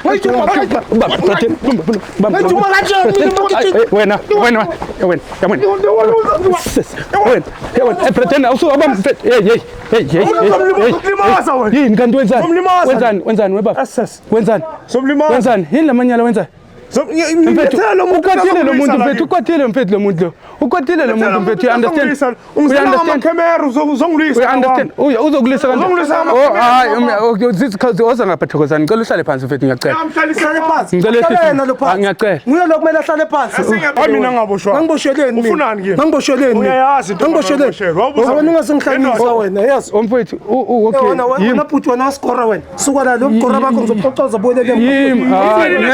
Wena, wena, wena, wena. Wena, wena, pretend awusuka hey hey hey hey. Yini kanti wenzani? Wenzani? Wenzani webaba? Wenzani? Wenzani? Yini lamanyala wenzani? Mfethu, ukwatile lo muntu mfethu, ukwatile mfethu lo muntu lo. Ukwatile lo muntu mfethu, you understand? Ungamakhemera uzongilwisa. You understand? Uya uzokulwisa kanjani? Oh hayi, zithi oza ngapha Thokozani, ngicela uhlale phansi mfethu ngiyacela. Amhlalisele phansi. Ngicela Hlale yena lo phansi. Ngiyacela. Nguye lo kumele ahlale phansi. Hayi mina ngaboshwa. Ngangibosheleni mina. Ufunani kimi? Ngangibosheleni. Uyayazi into Ngangibosheleni. ongiboshelwa. Wawubuza Wena mina. ungasengihlanyisa wena, yazi. Omfethu, okay. Wena wena bhuti wena wasikora wena. Suka la lo mgora bakho ngizokuxoxoza ubuyelele Yimi, hayi, Yini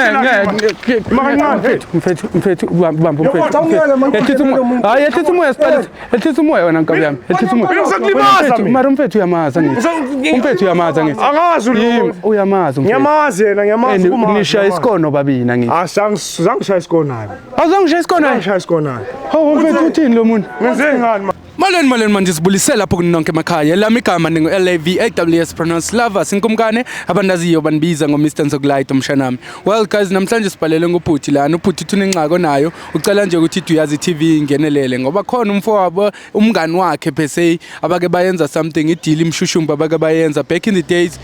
ngeke. Makancane. Mfethu, mfethu, mfethu, bamba, bamba, mfethu. Awungeke, man, Ehlisa umoya. Hayi, ehlisa umoya siqale. Ehlisa umoya wena nkabi yami. Ehlisa umoya. Mina ngizokulimaza Mfethu, mina. Mara mfethu uyamazi angithi. Umfethu uyamazi angithi. Angazi lo. Yimi, uyamazi umfethu. Ngiyamazi yena, ngiyamazi And kumazi. nishaya isikono babini angithi. Ah, sangishaya isikono naye. Awuzangishaya isikono naye? Ngishaya isikono naye. Hawu mfethu uthini lo muntu? Ngenze ngani ma? Molweni molweni manje sibulisele lapho kuninonke emakhaya. Lami igama ningu LAVAWS pronounce Lovers inkumkane abandaziyo banibiza ngo Mr Nsokulight umshanami. Well guys namhlanje sibhalele ngobhuti lana ubhuti uthi unengxaki nayo ucela nje ukuthi Duyazi TV ingenelele ngoba khona umfowabo umngani wakhe per se abake bayenza something i-deal imshushumba abake bayenza back in the days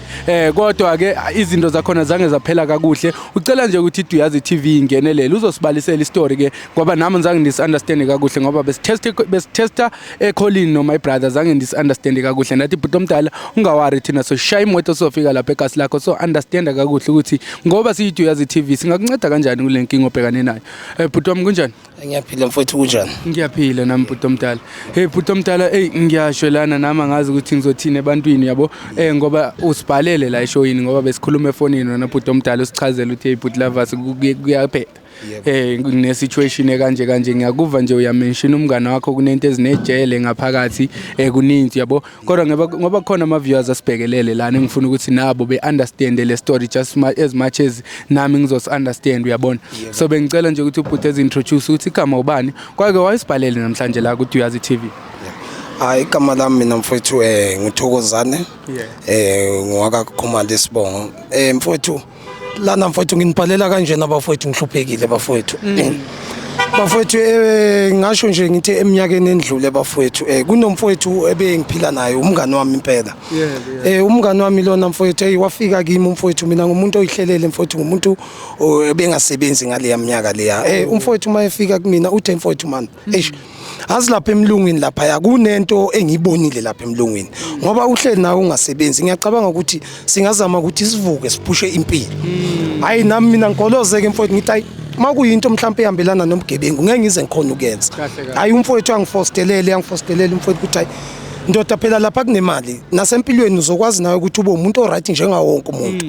kodwa ke izinto zakhona zange zaphela kakuhle. Ucela nje ukuthi Duyazi TV ingenelele uzosibalisela istory ke ngoba nami zange ndis-understand kakuhle ngoba besitesta ekholini no my brother zange ndis-understand kakuhle ndathi bhuti omdala ungawari thina soshaya imoto sofika lapha ekasi lakho so understand kakuhle ukuthi ngoba siyiDuyazi TV singakunceda kanjani kule nkinga obhekane nayo. Bhuti wami kunjani? Ngiyaphila mfowethu kunjani? Ngiyaphila nami bhuti omdala. Hey bhuti omdala, hey ngiyasho lana nami angazi ukuthi ngizothini ebantwini yabo. Ngoba usibhalele la eshowini ngoba besikhuluma efonini wena bhuti omdala usichazela ukuthi hey bhuti Lovers kuyaphela. Kune situation ekanje kanje ngiyakuva nje uyamention umngane wakho kunento ezinejele ngaphakathi kuninzi yabo. Kodwa ngoba khona ama viewers asibhekelele lana engifuna ukuthi nabo be understand le story just as much as nami ngizos understand uyabona. So bengicela nje ukuthi ubhuti ezi-introduce ukuthi igama ubani kwake wayisibhalele namhlanje la ku Duyazi TV. Hayi igama lami mina mfowethu nguThokozane. Ngowaka Khumalo isibongo. Mfowethu lana mfowethu nginibhalela kanjena bafowethu ngihluphekile bafowethu. Bafowethu ngasho nje ngithi eminyakeni endlule bafowethu kunomfowethu ebengiphila naye umngani wami impela. Umngani wami lona mfowethu hey wafika kimi umfowethu mina ngumuntu oyihlelele mfowethu ngumuntu ebengasebenzi ngale minyaka leya. Umfowethu mayefika kumina uthe mfowethu man eish azi lapha emlungwini lapha ya kunento engiyibonile lapha emlungwini ngoba uhleli nawe ungasebenzi ngiyacabanga ukuthi singazama ukuthi sivuke siphushe impilo. Hayi nami mina ngigolozeke mfowethu ngithi hayi makuyinto mhlawumbe ehambelana nomgebengu ngeke ngize ngikhona ukuyenza. Hayi umfowethu angifosterele umfowethu ukuthi hayi ndoda phela lapha kunemali nasempilweni uzokwazi nawe ukuthi ube umuntu oright njengawo wonke umuntu.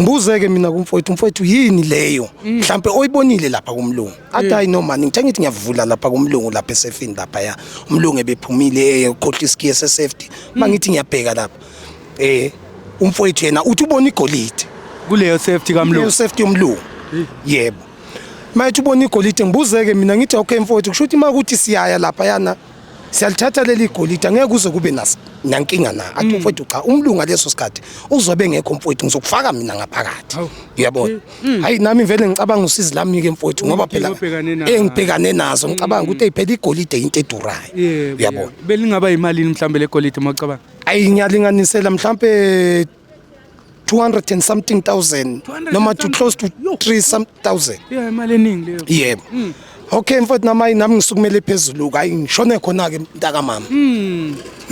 Ngibuzeke mina kumfowethu umfowethu yini leyo mhlawumbe oyibonile lapha kumlungu. Athi hayi no man ngithe ngithi ngiyavula lapha kumlungu lapha esefini lapha ya umlungu ebephumile ekhohlisa iskiye sesafety mangithi ngiyabheka lapha umfowethu yena uthi ubona igolide kuleyo safety kamlungu. Leyo safety yomlungu. Yebo. Mayithi ubona igolide ngibuzeke mina ngithi okay mfowethu kusho ukuthi makuthi siyaya lapha yana siyalithatha leli igolide angeke kuze kube nankinga na. Athi mfowethu cha umlungu leso sikhathi uzobe ngekho mfowethu ngizokufaka mina ngaphakathi. Uyabona? Hayi nami vele ngicabanga usizi lami ke mfowethu ngoba phela engibhekane nazo ngicabanga ukuthi eyiphela igolide into edurayo. Uyabona? Belingaba imali mhlambe legolide mawucabanga? Ayi ngiyalinganisela mhlambe 200 and something thousand noma to close to 3 some thousand. Yeah imali eningi leyo. Yebo. Okay mfowethu nami nami ngisukumele phezulu hayi ngishone khona ke mntaka mama.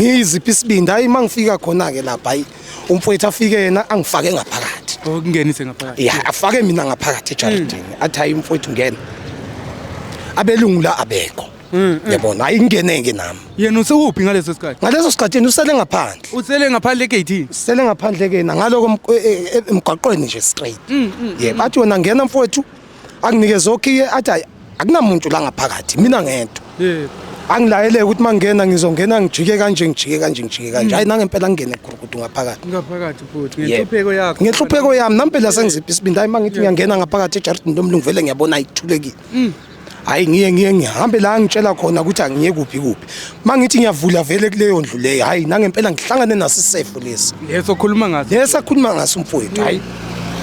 Ngiziphi isibindi hayi mangifika khona ke lapha hayi umfowethu afike yena angifake ngaphakathi. Okungenise ngaphakathi. Yeah afake mina ngaphakathi ejaridini athi hayi umfowethu ngena. Abelungu la abekho. Yabona hayi ngingeneke nami. Yena usekuphi ngaleso sikhathi? Ngaleso sikhathi yena usele ngaphandle. Usele ngaphandle egate. Usele ngaphandle ke na ngaloko emgwaqweni nje straight. Yebo athi wena ngena mfowethu anginikeze okhiye athi hayi akunamuntu la ngaphakathi mina ngedwa. Yebo. Angilayele ukuthi mangena ngizongena ngijike kanje ngijike kanje ngijike kanje. Hayi nangempela ngingene gurukudu ngaphakathi. Ngaphakathi futhi ngenhlupheko yakho. Ngenhlupheko yami nampela sengiziphi isibindi hayi mangithi ngiyangena ngaphakathi ejaridini lomlungu vele ngiyabona ayithulekile. Hayi ngiye ngihambe la ngitshela khona ukuthi angiye kuphi kuphi. Mangithi ngiyavula vele kuleyo ndlu leyo hayi nangempela ngihlangane naso isefo lesi. Leso khuluma ngaso. Leso akhuluma ngaso umfowethu hayi.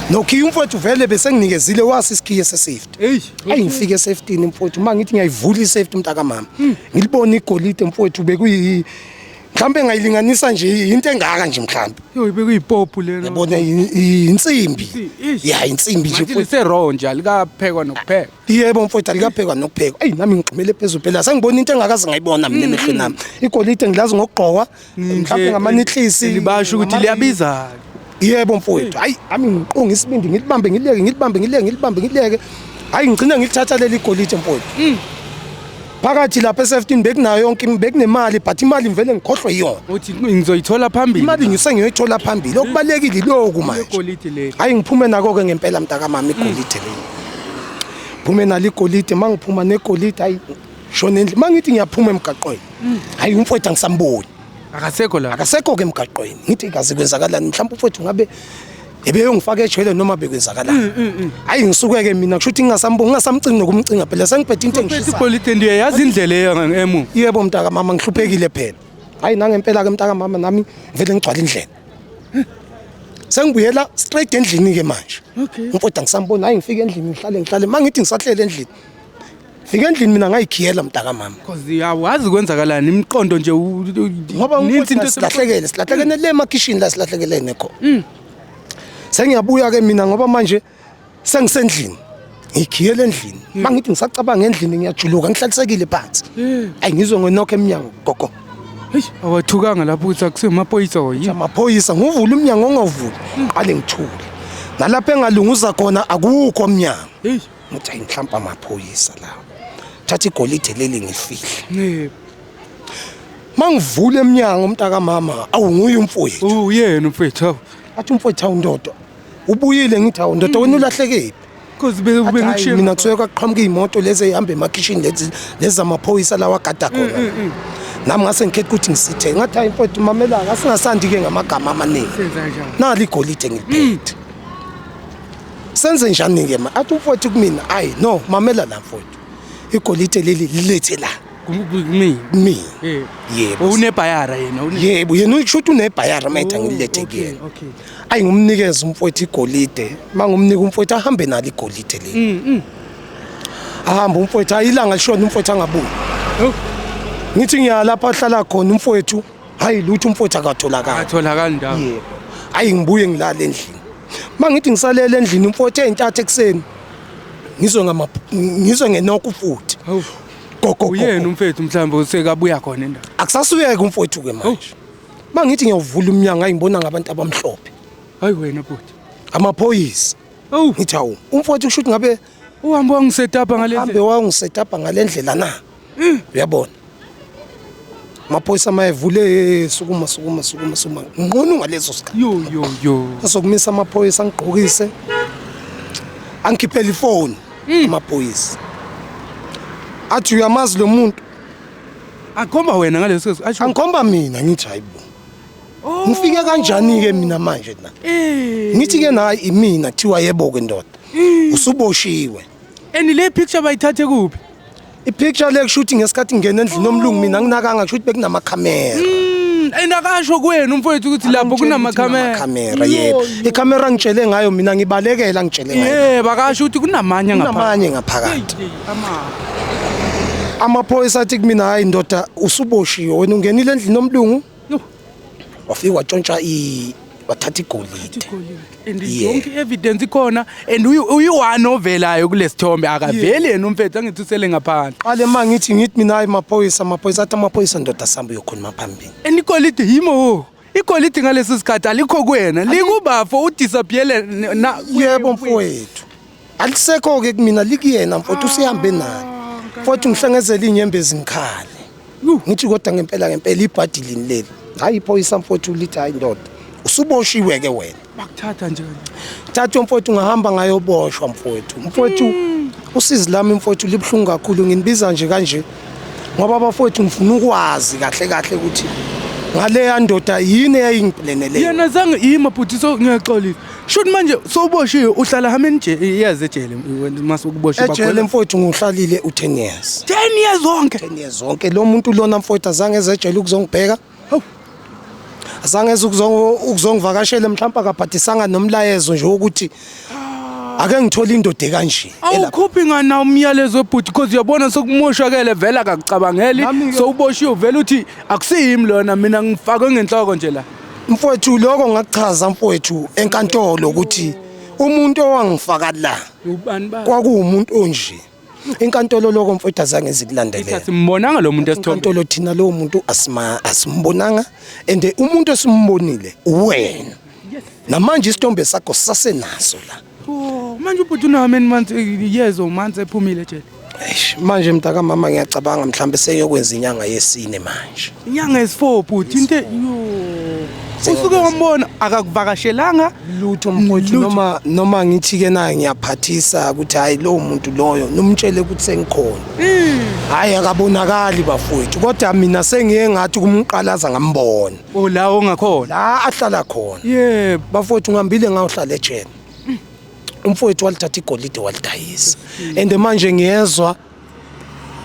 Nokhiye umfowethu vele besenginikezile wasi isikhiye sesafety. Hey. Ayi ngifike esafetini mfowethu, uma ngithi ngiyayivula isafety mntakamama, ngilibone igolide mfowethu, bekuyi mhlambe ngayilinganisa nje into engaka nje mhlambe. Yo, bekuyipopu lena. Yabona insimbi. Ish. Ya, insimbi nje Manje mfowethu. lise-raw nje, alikaphekwa nokuphekwa. Yebo mfowethu, alikaphekwa nokuphekwa. Eyi nami ngigxumele phezulu phela, sengibona into engakaze ngayibona mina emehlweni ami. Igolide ngilazi ngokugqokwa mhlawumbe ngamaniklisi. Libasho ukuthi liyabiza. Yebo mfowethu, hayi ami ngiqonga isibindi, ngilibambe ngileke, ngilibambe ngileke, ngilibambe ngileke. Hayi ngigcina ngilithatha leli golide mfowethu. Phakathi lapha e-15 bekunayo yonke, bekunemali, but imali ngivele ngikhohlwe yiyona. Uthi ngizoyithola phambili. Imali ngisengiyoyithola phambili, okubalekile iloku manje. Igolide leli. Hayi ngiphume nako-ke ngempela mntakamama, igolide leli. Phume nalo igolide, uma ngiphuma negolide, hayi shona endlini. Uma ngithi ngiyaphuma emgaqweni, hayi umfowethu angisamboni. Akasekho la. Akasekho-ke emgaqweni. Ngithi kaze kwenzakalani, mhlawumbe umfowethu ngabe ebeyongifaka ejele noma bekwenzakalani. Hayi ngisuke-ke mina, kusho ukuthi ngingasamboni, ngingasamcingi nokumcinga phela, sengiphethe into Mfethu engishisayo. igolide ndiyayazi indlela eya emuva. Yebo mntakamama, ngihluphekile phela. Hayi nangempela-ke mntakamama, nami ngivele ngigcwale indlela. Sengibuyela straight endlini-ke manje. Okay. Umfowethu angisamboni. Hayi ngifike endlini ngihlale ngihlale. Uma ngithi ngisahlele endlini, fike endlini mina ngayikhiyela mntakamama. Cause awazi kwenzakalani, imiqondo nje Ngoba ninzi into umfowethu silahlekele, silahlekene le emakhishini la silahlekelene khona. Sengiyabuya-ke mina ngoba manje sengisendlini. Ngikhiyele endlini. Uma ngithi ngisacabanga endlini ngiyajuluka, ngihlalisekile phansi. Ayi ngizwe ngenokho emnyango gogo. Hey, awathukanga lapho ukuthi akusemaphoyisa or yini. Amaphoyisa, nguvula umnyango ongavuli, qale ngithule. Nalapho engalunguza khona akukho umnyango. Hey. Ngithi hayi mhlawumbe amaphoyisa lawo. Thatha igolide leli ngifihle. Eh, Mangivula emnyango mntakamama, awu nguye umfowethu. uyena umfethu. Hawu. Athi umfowethu, awu ndoda, ubuyile. Ngithi awu ndoda, wena ulahlekephi? Cause Athi, "Hayi, bengikushiye. mina kusuke kwaqhamuka iy'moto lezi ey'hamba emakhishini, lezi lezi zamaphoyisa lawa agada khona. Nami ngase ngikhetha ukuthi ngisithe. Ngathi hayi mfowethu, mamela, asingasandi-ke ngamagama amaningi. Senza kanjani? Nali igolide ngiliphethe. Senze njani-ke ma? Athi umfowethu kumina, hayi no, mamela la mfowethu, igolide leli lilethe la Kumina. kumina. Eh. Yebo. Unebhayara yena, une. Yebo, yena usho ukuthi unebhayara uma ethi angililethe Okay, kuyena. okay. Ayi ngumnikeze umfowethu igolide, uma ngumnika umfowethu ahambe nalo igolide leli. Ahambe umfowethu, hayi ilanga lishona umfowethu angabuyi. Oh, Ngithi ngiya lapho ahlala khona umfowethu, hayi lutho, umfowethu akatholakali. Atholakala ndawo. Yebo. Hayi ngibuye ngilale endlini. Uma ngithi ngisalele endlini umfowethu ey'ntathu ekuseni, ngizwe ngama ngizwe ngenokho futhi. Hawu. Gogo. Uyena umfethu mhlawumbe usekabuya khona endawo. Akusasuyeke umfowethu ke manje. Uma ngithi ngiyawuvula umnyango, hayi ngibona ngabantu abamhlophe. Hayi wena bhuti. Amaphoyisa. Awu, Ngithi hawu, umfowethu kusho ukuthi ngabe uhambe wangisetapha ngale hambe ndlela. wangisetapha ngale ndlela na? Uyabona. Amaphoyisa mayevule, sukuma sukuma sukuma sukuma. Nqunu ngaleso sikhathi. Yo yo yo. Azokumisa amaphoyisa, angigqokise, angikhiphele ifoni amaphoyisa, athi uyamazi lo muntu? Akhomba wena ngaleso sikhathi. Asho. Angikhomba mina. Ngithi hayi bo, ngifike kanjani-ke mina manje na? Eh. Ngithi-ke nayi imina. Kuthiwa yebo-ke ndoda, usuboshiwe. And le picture bayithathe kuphi? I-picture le kusho ukuthi ngesikhathi ngingena endlini omlungu mina nginakanga, kusho ukuthi bekunamakhamera. And akasho kuwena umfowethu ukuthi lapho kunamakhamera. Kunamakhamera, yebo. Ikhamera ngitshele ngayo mina ngibalekela, ngitshele ngayo. Yebo, akasho ukuthi kunamanye ngapha. Kunamanye ngaphakathi. Hey, ama. Amaphoyisa athi kumina, hayi ndoda, usuboshiwe wena, ungenile endlini omlungu, Yo, wafika watshontsha i wathatha igolide. igolide. And Yeah. yonke i-evidence ikhona and uyi-one ovelayo kulesithombe, akaveli yena umfethu, angithi usele ngaphandle. Qale ma ngithi ngithi mina hayi maphoyisa, amaphoyisa athi, amaphoyisa, ndoda sambe uyokhuluma phambili. And igolide yimo, igolide ngaleso sikhathi alikho kuwena, likubafo udisappearele na. Yebo mfowethu, alisekho-ke kumina, likuyena mfowethu, usihambe naye mfowethu. Ngihlengezele iy'nyembezi, ngikhale. Yuh. Ngithi kodwa ngempela ngempela ibhadi lini leli? Hhayi iphoyisa mfowethu lithi, hayi ndoda, usuboshiwe-ke wena. Bakuthatha nje kanje. Thatha mfowethu, ngahamba ngayoboshwa mfowethu. Mfowethu, usizi lami mfowethu libuhlungu kakhulu. Nginibiza nje kanje ngoba bafowethu ngifuna ukwazi kahle kahle ukuthi ngaleya ndoda yini eyayingiplanele. Yena zange ima bhuti, so ngiyaxolisa. Shuthi manje sowuboshiwe, uhlala how many years ejele mase ukuboshiwe? Ejele mfowethu ngihlalile u-10 years. 10 years wonke? 10 years zonke. Lo muntu lona mfowethu azange eze ejele ukuzongibheka. Hawu. Azange eze ukuzongivakashela, mhlawumbe akaphathisanga nomlayezo nje wokuthi ake ngithole indoda ekanje elapha. Awukhuphi ngana umyalezo webhuti, because uyabona sokumoshakele vele, akakucabangeli. Nami-ke- Sowuboshiwe vele, uthi akusiyimi lona, mina ngifakwe ngenhloko nje la. Mfowethu, lokho ngakuchaza mfowethu enkantolo ukuthi umuntu owangifaka la Ubani ba? kwakuwumuntu onje. Inkantolo lokho mfowethu azange zikulandelela. Simbonanga lo muntu esithombe. Inkantolo thina lowo muntu asimbonanga, and umuntu esimbonile wena, namanje isithombe sakho sasenaso la. Oh, manje ubhuti una many months, years or months ephumile ejele? Eish, manje mntaka mama, ngiyacabanga mhlawumbe seyokwenza inyanga yesine manje. Inyanga esi-4 bhuti, into yo usuke wambona akakuvakashelanga? Lutho mfowethu. Lutho. Noma ngithi ke na ngiyaphathisa ukuthi hayi, lowo muntu loyo nomtshele ukuthi sengikhona, hayi, akabonakali bafowethu, kodwa mina sengiye ngathi kumqalaza ngambona. O, la ongakhona? La ahlala khona. Bafowethu, ngihambile ngayohlala ejele. Umfowethu walithatha igolide walidayisa, and manje ngiyezwa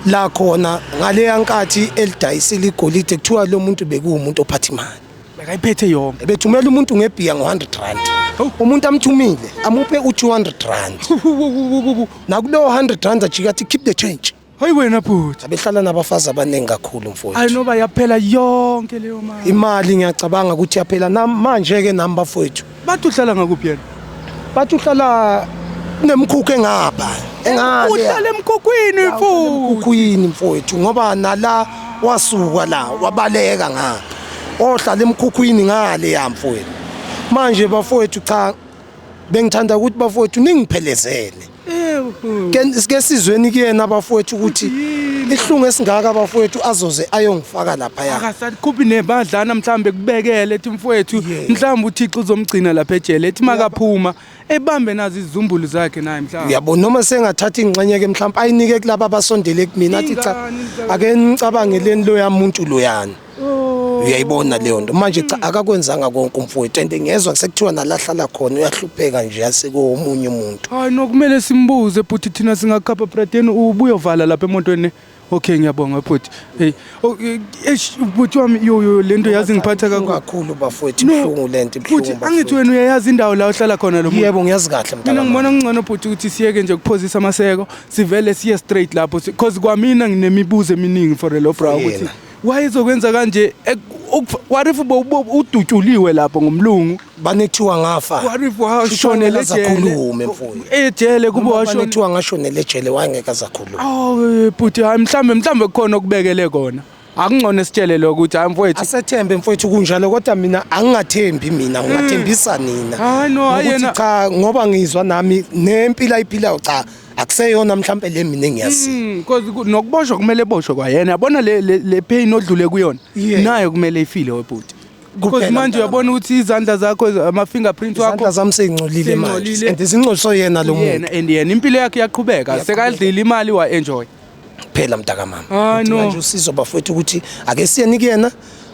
la khona ngaleya nkathi elidayisile igolide, kuthiwa lo muntu bekuwumuntu ophatha imali. Bekayiphethe yonke. Bethumela umuntu ngebhiya ngo-100 rand, umuntu amthumile amuphe u-200 rand, nakulowo 100 rand ajike athi, "Keep the change." Hayi wena bhuti. Abehlala nabafazi abaningi kakhulu mfowethu. Hayi, noba yaphela yonke leyo mali. Imali ngiyacabanga ukuthi yaphela manje-ke nami bafowethu. Bathi uhlala ngakuphi yena? Bathi uhlala kunemkhukhu engapha engale. Uhlala emkhukhwini futhi? Emkhukhwini mfowethu, ngoba nala wasuka la wabaleka ngapha, ohlala emkhukhwini ngale ya mfowethu. Manje bafowethu, cha, bengithanda ukuthi bafowethu ningiphelezele. Ke sizweni kuyena bafowethu ukuthi ihlungu esingaka bafowethu azoze ayongifaka laphaya. Akasakhuphi nebadlana mhlambe kubekele, ethi mfowethu, mhlawumbe uThixo uzomgcina lapha ejele, ethi makaphuma ebambe nazo izizumbulu zakhe naye mhlawumbe. Uyabona, noma sengathatha ingxenye ke mhlawumbe ayinike kulaba abasondele kumina, athi cha, Ingane, ingane. ake nicabangeleni loya muntu loyana. Uyayibona leyo nto manje? Cha, akakwenzanga konke umfowethu, and ngiyezwa sekuthiwa nalahlala khona uyahlupheka nje, asekuwomunye umuntu. Hayi no, kumele simbuze bhuti, thina singakhapha bradeni, ubuyovala lapha emotweni. Okay, ngiyabonga bhuti. Hey, oh, eish, bhuti wami, yo yo, lento yazi ngiphatha kakhulu. Kakhulu bafowethu. No, Ibuhlungu lento, bhuti, ibuhlungu. Angithi wena uyayazi indawo la ohlala khona lo muntu? Yebo, ngiyazi kahle Mina mntana. ngibona ngcono bhuti ukuthi siyeke nje ukuphozisa amaseko, sivele siye straight lapho, because kwamina nginemibuzo eminingi for lo bra ukuthi Yena. wayezokwenza kanje what if udutshuliwe lapho ngumlungu? Banethiwa ngafa. What if washonela ejele? Azakhulume mfowethu. Ejele kube washona. Banethiwa ngashonela ejele, wayengeke azakhulume. Oh bhuti, hayi, mhlambe kukhona okubekele kona, akungcono sitshele lokho ukuthi hayi mfowethu. Asethembe mfowethu kunjalo, kodwa mina angingathembi, mina ngingathembisa nina. Hayi, no, hayi Ngokuthi yena- cha, ngoba ngizwa nami nempilo ayiphilayo, cha, akuseyona mhlambe le mina engiyaziyo. Because nokuboshwa kumele boshwe kwayena, yabona le pain odlule kuyona, nayo kumele ifile webhuti, because Kuphela, manje mntana. uyabona ukuthi izandla zakho, ama-fingerprints wakho Izandla zami seyingcolile manje. Seyingcolile. And zingcoliswe yena lo muntu. Yena, and yena impilo yakhe iyaqhubeka, sekadlile imali, wa-enjoy. Kuphela mntakamama. Ah, Ngidinga no. nje usizo bafowethu ukuthi ake siyeni kuyena,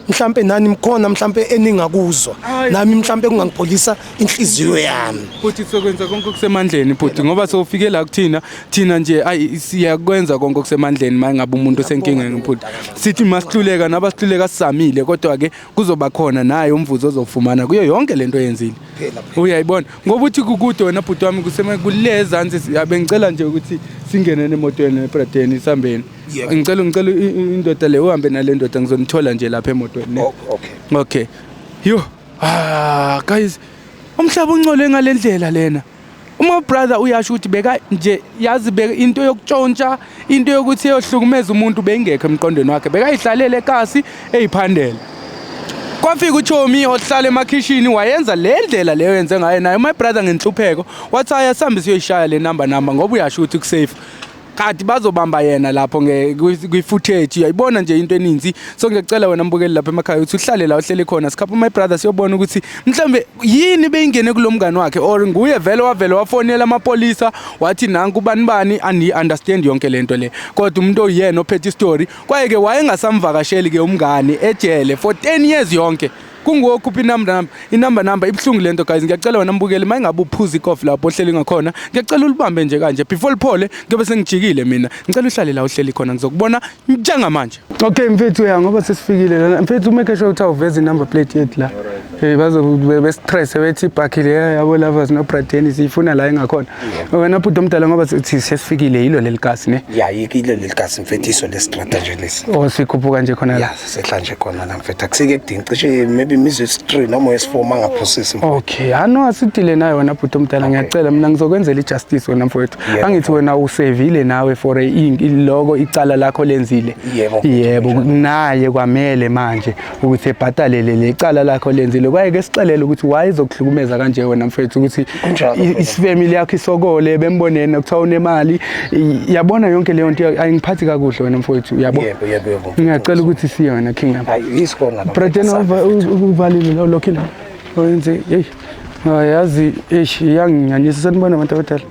mhlambe nani mkhona mhlambe eningakuzwa, Hayi. nami mhlambe kungangipholisa inhliziyo yami. Futhi sokwenza konke okusemandleni bhuti, ngoba sowufike la kuthina, thina nje ayi, siyakwenza konke okusemandleni. Uma ngabe umuntu osenkingeni bhuti, sithi masihluleka nabasihluleka sizamile, kodwa-ke kuzoba khona naye umvuzo ozofumana kuyo yonke lento oyenzile. Phela, phela. Uyayibona, ngoba uthi kukude wena bhuti wami, kusema kule ezansi. Bengicela nje ukuthi singene emotweni ebradeni, sihambeni. Yebo. Ngicela indoda le, uhambe nale ndoda, ngizonithola nje lapha emotweni, ne? Okay. Okay, yo, ah guys, umhlaba uncole ngalendlela lena. Uma brother uyasho ukuthi beka nje, yazi beka into yokutshontsha, into yokuthi eyohlukumeza umuntu bengekho emqondweni wakhe, bekayihlalele ekasi eyiphandela. Kwafika uchomi ohlala emakhishini, wayenza le ndlela leyo yenze ngayo naye my brother ngenhlupheko, wathi aya sihambe siyoyishaya le number ngoba uyasho ukuthi kusafe, kanti bazobamba yena lapho kwi-footage. Uyayibona nje into eninzi. So ngiyacela wena mbukeli lapha emakhaya ukuthi uhlale la uhleli khona, sikhapha my brother, siyobona ukuthi mhlambe yini beyingene kulo mngani wakhe, or nguye vele wavele wafonela amapolisa wathi nanku bani bani. Ani-understand yonke lento le, kodwa umuntu oyena ophethe istory kwaye-ke wayengasamvakasheli-ke umngani ejele for 10 years yonke. Kunguwe okhupha inamba number, inamba number ibuhlungu lento guys. Ngiyacela wena mbukeli mayingabe uphuza ikofi lapho ohleli ngakhona, ngiyacela ulibambe nje kanje before liphole ngiyobe sengijikile mina. Ngicela uhlale la uhleli khona ngizokubona njengamanje. Okay mfethu ya ngoba sesifikile lana. Mfethu make sure ukuthi awuveze number plate yethu la. Hey bazobe bestress bethi ibhakile yabo lovers no Bradeni siyifuna la engakhona. Wena bhuti omdala ngoba sithi sesifikile yilo leli kasi ne. Ya yikile leli kasi mfethu iso lesitrata nje lesi. Oh sikhuphuka nje khona la. Ya sehla nje khona la mfethu akusike kudingi cishe maybe imizuzu esi-3 noma esi-4 mangaphosisi. Okay, ano asidile naye wena bhuti omdala ngiyacela mina ngizokwenzela ijustice wena mfowethu. Yebo. Angithi wena usevile nawe for iloko icala lakho lenzile. Yebo. Yebo, naye kwamele manje ukuthi ebhatale leli icala lakho lenzile. Kwaye ke sixelele ukuthi why izokuhlukumeza kanje wena mfowethu ukuthi Kunjalo, mfowethu. isifamily yakho isokole bemboneni kuthiwa unemali. Yabona yonke leyo nto ayingiphathi kakuhle wena mfowethu yabo. Yebo yebo yebo. Ngiyacela ukuthi siye wena King lapha. Hayi isikhona la. Braden uvalile lo lokhile. Oyenze hey. Yazi eish iyanginyanyisa sanibona abantu abadala.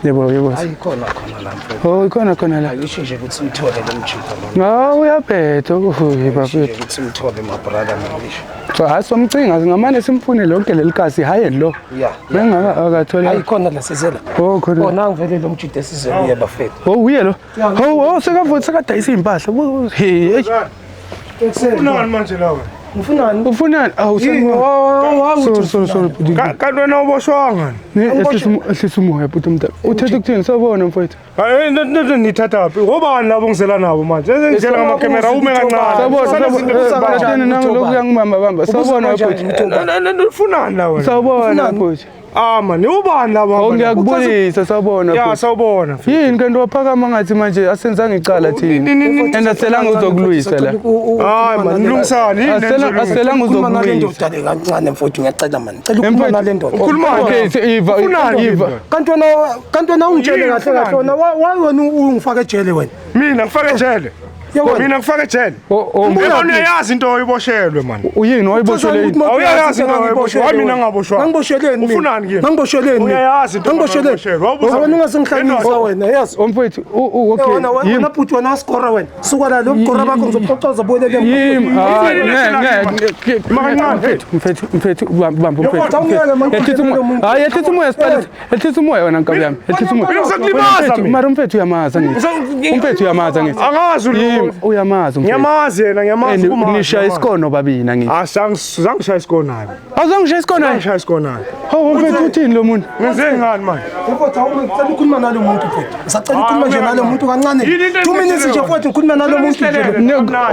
Yebo yebo. Hayi khona khona la mfethu. Oh ikhona khona la. Hayi usho nje ukuthi umthole lo mjita lo. Hawu uyabhetha uhuyi Usho nje bafethu. ukuthi umthole my brother manje. So hayi somcinga singamane simfune lonke leli kasi hayi lo. Yeah. Bengaka akathola. Hayi khona la sizela. Oh khona. Oh nangu vele lo mjita esizele uye bafethu. Oh uye lo. Oh oh sekavuthi sekadayisa impahla. Hey hey. Ufunani manje la wena? Ngifunani? Ufunani? Awu Yini? Sorry sorry sorry. Kanti wena uboshwanga? Ehlisa umoya bhuti omdala. Uthethe ukuthini sawubona mfowethu? Hayi nto nithatha phi? Obani labo ngizela nabo manje? Ngizela ngamakhemera ume kancane. Sawubona Sana izinto sawubona. ezibanjani? Kanjani nami lokhu uyangibamba bamba. Sawubona bhuti. Ufunani la wena? Sawubona bhuti. Ah man, ubani labo? Oh ngiyakubulisa sawubona Ya bhuti. sawubona. Yini kanti waphakama ngathi manje asenzanga icala thina. And aselanga uzokulwisa la. Hayi man, nilungisani yini Asela aselanga Ukhuluma nale uzokulwisa. ndoda le kancane mfowethu ngiyacela man. Ngicela ukukhuluma nale ndoda. Ukhulumani? Okay, so Eva, Ufunani Eva. yini? Kanti wena ungitshele Yini, kahle kahle ufunani? wena why wena ungifake ejele wena? Mina ngifake ejele. Yebo. Mina ngifake ejele. Oh oh Yebo uyayazi into oyiboshelwe man. uyini wayiboshelwe yini? Awuyazi into oyiboshelwe. Why mina ngingaboshwanga? Ngangibosheleni mina. Ufunani kimi? Ngangibosheleni mina. Uyayazi into Ngangibosheleni. oyiboshelwe. Wawubuza Wena mina. ungasengihlanyisa wena, yes. Oh mfowethu, okay. Wena Yimi. wena bhuti wena wasikora wena. Suka la lo mgora bakho ngizokuxoxa buyele Yimi. Hayi, Yini ngeke ngeke. Makancane, Mfethu, mfethu, mfethu, bamba bamba mfethu. Awungeke, man, Yehlisa umoya. Hayi, yehlisa umoya siqale. Yehlisa umoya wena nkabi yami. Yehlisa umoya. Mina ngizokulimaza Mfethu, mina. Mara mfethu uyamazi angithi. Umfethu uyamazi angithi. Angazi lo. Yimi, uyamazi umfethu. Ngiyamazi yena, ngiyamazi And ukumazi. nishaya isikono babini angithi. Ah, sangishaya isikono naye. Awuzangishaya isikono naye? Ngishaya isikono naye. Hawu mfethu uthini lo muntu? Ngenze ngani manje? Mfowethu awume ngicela ukukhuluma nalo muntu mfowethu. Ngisacela ukukhuluma nje nalo muntu kancane. Yini into 2 minutes nje mfowethu ngikhuluma nalo muntu nje.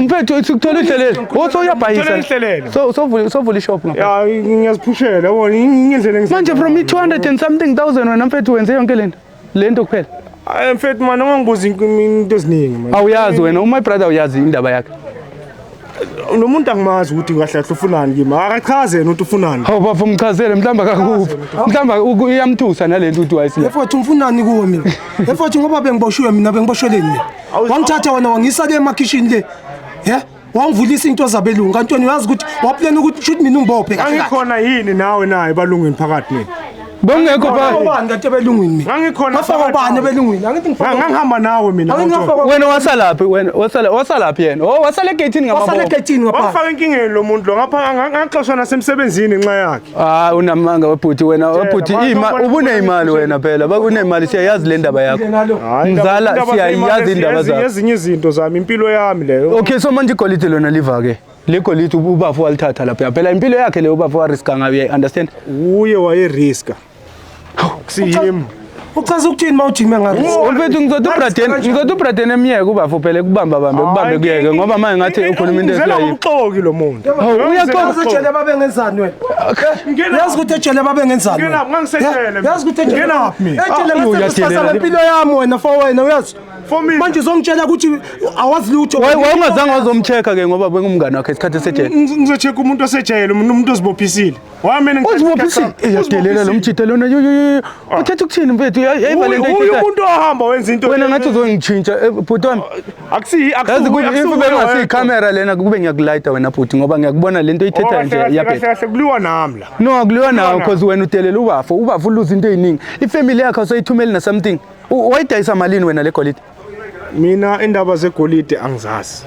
Mfethu sikuthola uhlelele. Wothi uyabhayisa. Ngithola ihlelele. So sovula sovula ishop ngapha. Ya ngiyaziphushela yabona ngendlela engise. Manje from i-200 and something thousand wena mfethu wenze yonke lento. Lento kuphela. Hayi mfethu man ungangibuzi into eziningi man. Awuyazi wena, my brother uyazi indaba yakhe. Lo muntu angimazi ukuthi kahle kahle ufunani kimi. Akachaze yena ukuthi ufunani. Hawu bafo umchazele mhlawumbe akakuphi. Mhlawumbe iyamthusa nalento ukuthi wayisile. Mfowethu ngifunani kuwe mina? Mfowethu ngoba bengiboshiwe mina bengibosheleni mina. Wangithatha wena wangisa le emakhishini le. Ye? Wangivulisa into zabelungu kanti wena uyazi ukuthi waplana ukuthi shoot mina ungibophe kahle. kahle. Angikhona yini nawe naye balungweni phakathi nini? Bongekho Ngafaka pha. ubani kanti ebelungwini mina? Ngangikhona Ngafaka phakathi ubani nawe. ebelungwini? Angithi ngifaka. Ngangihamba nawe mina. Angithi ngotho. ngafaka Wena wasalaphi wena wasala wasalaphi yena? Oh wasala egate wasale ngamabombo. egeyithini ngapha. Wangifaka enkingeni lo muntu lo ngapha ngaxoshwa nasemsebenzini ngenxa yakhe. Ah unamanga webhuti wena webhuti manje ima ubona- ubunemali wena phela bakunemali siyayazi le ndaba yakho. Hayi, Mzala indaba siyayazi indaba zakho. Ezinye izinto zami impilo yami leyo. Okay so manje igolide lona liva ke. Le golide ubafo walithatha lapha. Phela impilo yakhe le ubafo wariska ngayo understand? Uye waye riska. Kusiyimi. Uchaza ukuthini mawujime ngale? Mfethu ngizothi uBraden ngizothi uBraden emyeke ubafo phela kubamba bambe kubambe kuyeke ngoba manje ngathi ukhuluma into Ngizela esiyayi. ubuxoki lo muntu. Hawu uyaxoka. Yazi ejele babengenzani wena? Ngena Yazi ukuthi ejele babengenzani? Ngena wena? ngangisejele. Yazi ukuthi ejele Ngenaphi mina? Ejele Ah, ngasebenzisa uyadelela. ngempilo yami wena for wena uyazi. For mina. Manje uzongitshela ukuthi awazi lutho. Wawungazange wazomcheck ke ngoba bengumngane wakhe isikhathi esejele. Ngizocheck umuntu osejele, umuntu ozibophisile. Wami mina Uzibophisile. Iyadelela lo mjita lona. Yo yo yo. Uthetha ukuthini mfethu? Yayiva lento Uye oyithethayo. umuntu ohamba wenza into. Wena ngathi uzongitshintsha bhuti wami. Akusiyi Yazi kuthi if bengasiyikhamera lena kube ngiyakulayita wena bhuti ngoba ngiyakubona lento oyithethayo nje Kahle iyabheda. kahle kuliwa nami la. No akuliwa nawo nawo. because wena udelela ubafo. Ubafo uluza into eziningi. Ifamily yakho awusayithumeli na something. Wayidayisa malini wena le golide? Mina indaba zegolide angizazi.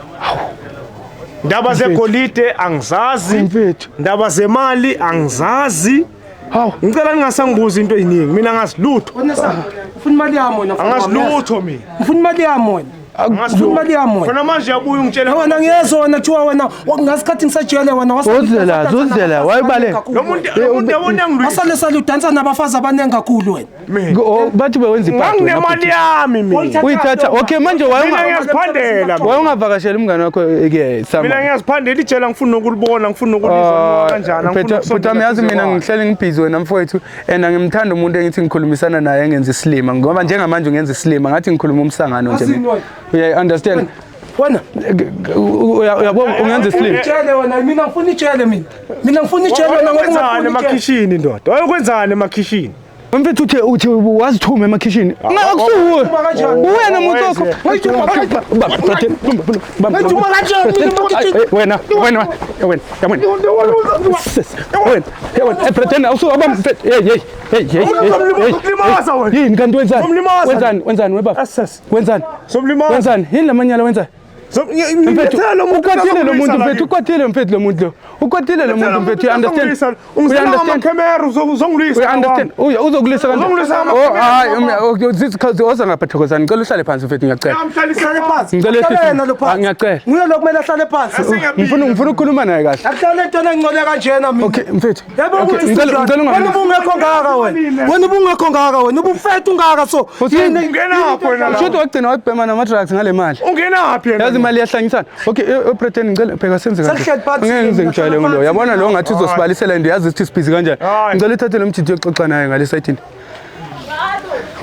Ndaba zegolide angizazi. Mfethu. Ndaba zemali angizazi. Hawu. Ngicela ningasangibuza into eziningi. Mina ngazi lutho. Wena sa ufuna imali yami wena mfana Angazi wami, yazi. lutho mina. Ufuna imali yami wena. Angazi Ufuna imali yami wena. Khona manje uyabuya ungitshela Wena ngiyezwa wena kuthiwa wena ngasikhathi ngisajele wena Uzela, uzela, wayibaleka. lo muntu lo muntu yabona ngilwisa. Wasale sale udansa nabafazi abaningi kakhulu wena. Mina. Oh, bathi bewenza ipati wena, Nganginemali bhuti. yami mina. Uyithatha. Okay, manje Mina wayunga ngiyaziphandela. mina. wayungavakashela umngane wakho ke Mina sama. ngiyaziphandela ijele ngifuna ukulibona, ngifuna ukulizwa kanjani, angifuni Bhuti wami yazi mina ngihleli ngibhizi wena mfowethu and angimthanda umuntu engithi ngikhulumisana naye engenza isilima ngoba njengamanje ungenza isilima ngathi ngikhuluma umsangano nje Azini mina. wena? Uya understand? Wena Uyabona ungenza isilima. ijele wena mina ngifuna ijele mina. Mina ngifuna ijele wena ngoba Wayekwenzani ungafuni ijele. emakhishini ndoda? Wayekwenzani emakhishini? Mfethu uthe uthi wazithuma emakhishini. Ngakusuwe. Wayithuma kanjani? Wena muntu wakho. Wayithuma kanjani? Wayithuma kanjani mina emakhishini? Wena wena wena wena wena wena eh pretend awusu abam hey hey hey hey Uzomlimaza wena. yini kanti wenzani Uzomlimaza. wenzani wenzani webaba Asas. wenzani Somlimaza. wenzani yini lamanyala wenzani mfethu ukwatile lo muntu mfethu ukwatile mfethu lo muntu lo ukwatile lo muntu mfethu you understand you Ungisela understand amakhemera uzongilwisa. You understand? Uya uzokulisa kanjani? Uzongilwisa Oh amakhemera, hayi mama. oza ngapha Thokozani ngicela uhlale phansi mfethu ngiyacela. Amhlalisane Phansi. Ngicela Ahlale ehlise. yena lo Ah, phansi. ngiyacela. Nguye lo kumele ahlale phansi. Ngifuna ukukhuluma naye kahle. Akuhlale entweni engcole kanjena mina. Okay mfethu. Yebo Okay, ukuthi ngicela sinjani. ngicela Wena ungamlisi. ubungekho ngaka wena. Wena ubungekho ngaka wena. Ubufethu ngaka so. Yini Ungenaphi wena la? Ushuthi wagcina wabhema nama-drugs ngale mali. Ungenaphi yena? Yazi imali iyahlanyisana. Okay, pretend ngicela bheka senze kanje. Sekuhleli phansi Ngeke ngize mina, ngijwayele hlala ngilo. phansi. Yabona lo ngathi uzosibalisela into yazi ukuthi sibhizi kanjani. Hayi. Ngicela uthathe lo mjidi uyoxoxa naye ngale sayitini.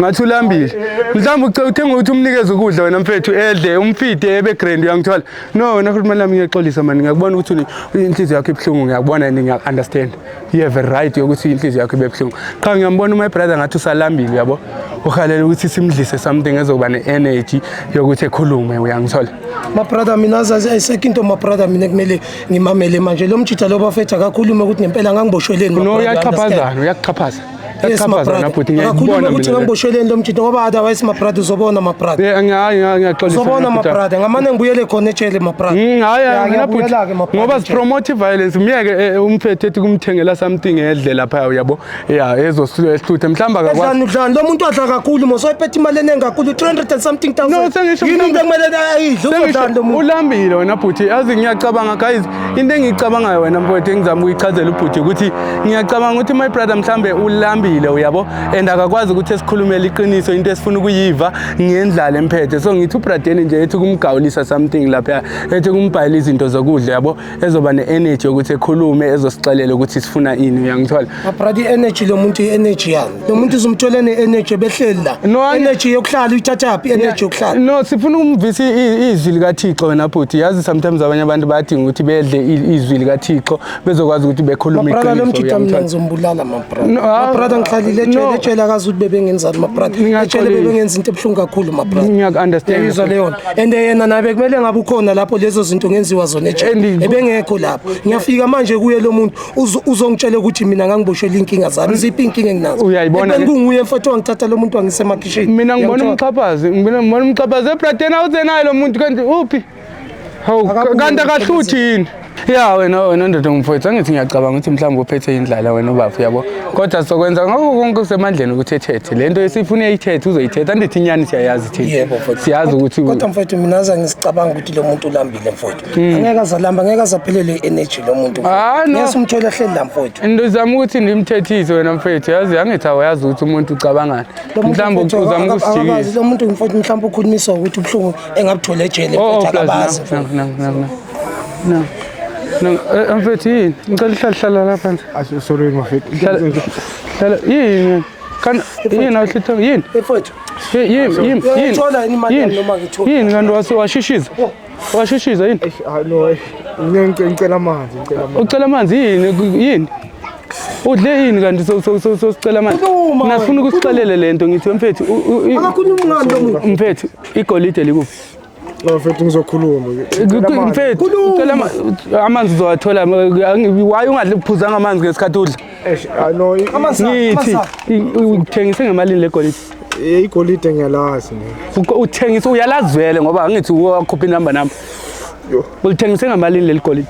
Ngathi ulambile. Mhlawumbe ucela uthenga ukuthi umnikeze ukudla wena mfethu edle umfide ebe grand uyangithola. No wena futhi mali lami ngiyaxolisa mani ngiyakubona ukuthi inhliziyo yakho ibuhlungu ngiyakubona and ngiya understand. You have a right yokuthi inhliziyo yakho ibe buhlungu. Qha ngiyambona my brother ngathi usalambile yabo. Uhalela ukuthi simdlise something ezokuba ne-energy yokuthi ekhulume uyangithola. My brother mina azazi ayisekho into my brother mina kumele ngimamele manje lo mjitha lo bafethu akakhulume ukuthi ngempela ngangibosheleni my No brother, you understand? uyaxhaphazana uyakuxhaphaza. Yes my Uyakuxhaphaza brother. wena bhuti Akakhulume ngiyakubona ukuthi mina. le. ngangibosheleni lo mjitha ngoba otherwise my brother uzobona my brother. Yeah, ngiyaxolisa. Uzobona wena my bhuti. brother ngamane ngibuyele khona ejele my brother. Hayi Ya, angina bhuti ngiyabuyela-ke, my brother, ngoba ejele. sipromote violence miyeke umfethu ethi kumthengela something edle lapha uyabo ya ezohluthe mhlawumbe akakwazi Edlani udlani lo muntu adla kakhulu mos wayephethe imali eningi kakhulu 300 and something thousand. No, sengisho Yini into mhlawumbe- ekumele ayidle uzodlani lo muntu? ulambile wena bhuti yazi ngiyacabanga guys into engiyicabangayo wena mfowethu engizama ukuyichazela ubhuti ukuthi ngiyacabanga ukuthi my brother mhlambe ulambile uyabo and akakwazi ukuthi esikhulumele iqiniso into esifuna ukuyiva ngendlala emphethe so ngithi ubradeni nje ethi kumgawulisa something lapha ethi kumbhayela izinto zokudla yabo ezoba ne-energy yokuthi ekhulume ezosixelela ukuthi sifuna ini uyangithola My brother i-energy lo muntu i-energy yani. Lo muntu uzomthola ne-energy behleli la. No, Energy yokuhlala uyithathaphi i-energy yokuhlala? No, sifuna ukumvisa izwi likaThixo wena bhuti. Yazi sometimes abanye abantu bayadinga ukuthi bedle izwi likaThixo bezokwazi ukuthi bekhulume My brother lo iqiniso. mjitha mina uyangithola? ngizombulala my brother. No, My brother ngihlalile ejele no. ejele akazi ukuthi bebengenzani my brother. Ejele Ngiyaxolisa. bebengenza into ebuhlungu kakhulu my brother. Ngiyaku-understand. Uyayizwa leyo nto. And yena nabe kumele ngabe ukhona lapho lezo zinto ngenziwa zona ejele. And- Ebengekho lapho. Ngiyafika manje kuye lo muntu uzongitshela ukuthi mina ngangiboshela inkinga zami. Ziphi inkinga enginazo? Uyayibona Ekubeni le- kunguye mfowethu wangithatha lo muntu wangisemakhishini. Mina ngibona Uyangithola? umxhaphazi, mina ngibona umxhaphazi ebradeni awuzenayo lo muntu kanti uphi? Hawu Akabuye kanti akahluthi yini? Ya wena wena ndoda mfowethu angithi ngiyacabanga ukuthi mhlawumbe uphethe indlala wena ubafu yabo. Kodwa sokwenza ngakho konke kusemandleni ukuthi ethethe. Lento esifuna uyayithetha uzoyithetha andithi inyani siyayazi thina. Yebo mfowethu. Siyazi ukuthi Kodwa mfowethu mina aze ngisicabanga ukuthi lo muntu ulambile mfowethu. Angeke azalamba, angeke azaphelele i-energy lo muntu. mfowethu. Ah, no. Ngeke simthole ehleli la mfowethu. Ndizama ukuthi ndimthethise wena mfethu yazi angithi awayazi ukuthi umuntu ucabangani Lo muntu mhlawumbe mfowethu uzama akakazi, ukusijikisa Lo muntu mfowethu mhlawumbe ukhulumiswa ukuthi ubuhlungu engabuthola ejele Oh, oh, mfowethu plus, akabazi. no, no, no, no, no. No, mfethu yini ngicela uhlale hlala la phansi Sorry mafethu. hlala hlala yini kan yini awuhlitha yini Mfowethu, yini yini yini Uyayithola yini imali yami noma ngitholi? yini kanti washishiza washishiza yini No, ngicela amanzi, ngicela amanzi. ucela amanzi yini yini udle yini kanti sosicela amanzi Khuluma wena, nafuna ukusixelele lento ngithi mfethu akakhulumi ngani lo muntu? mfethu igolide likuphi Mafethu ngizokhuluma. Ngicela amanzi. mfethu ucela amanzi uzowathola why ungadli uphuzanga amanzi ngesikhathi udla Eish, ah, no, Amanzi ngithi amanzi. uthengise ngemalini legolide igolide ngiyalazi mina. Uthengise uyalazwele ngoba angithi wakhupha inamba nami Ulithengise ngamalini leli golide?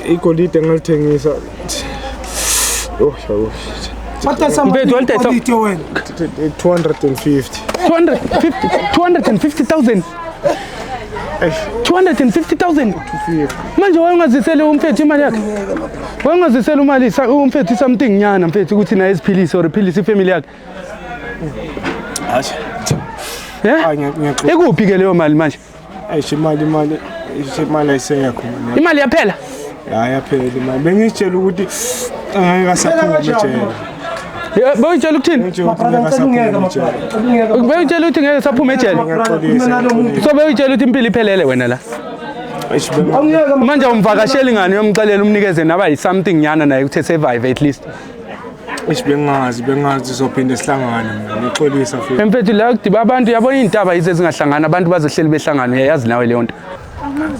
Igolide ngalithengisa. Oh, yabo. Wadayisa Mfethu, walidayisa- igolide wena. 250. 250 250,000. 250,000. Manje wayengazisele umfethu imali yakhe. Wayengazisele imali umfethu something nyana mfethu ukuthi naye esiphilise or iphilise ifamily yakhe. Hayi. Yeah? Hayi ngiyaxoxa. Ikuphi ke leyo mali manje? Eish imali imali eish, imali ayisekho mina. Imali yaphela. Hayi yaphela imali. Bengitshela ukuthi angeke asaphuma ejele. Beyitshela ukuthini? Ngitshela ukuthi ngeke asaphuma ejele. Beyitshela ukuthi ngeke saphuma ejele. Ngiyaxolisa. ngiyaxolisa. So beyitshela ukuthi impilo iphelele wena la. Eish bengi- Manje umvakasheli ngani uyomxelela umnikeze naba yi-something nyana naye ukuthi survive at least. Eish bengazi bengazi sizophinde sihlangane mina. Ngixolisa futhi. Mfethu la kudiba abantu yabona iy'ntaba yize zingahlangana abantu bazohleli behlangana uyayazi nawe leyo nto.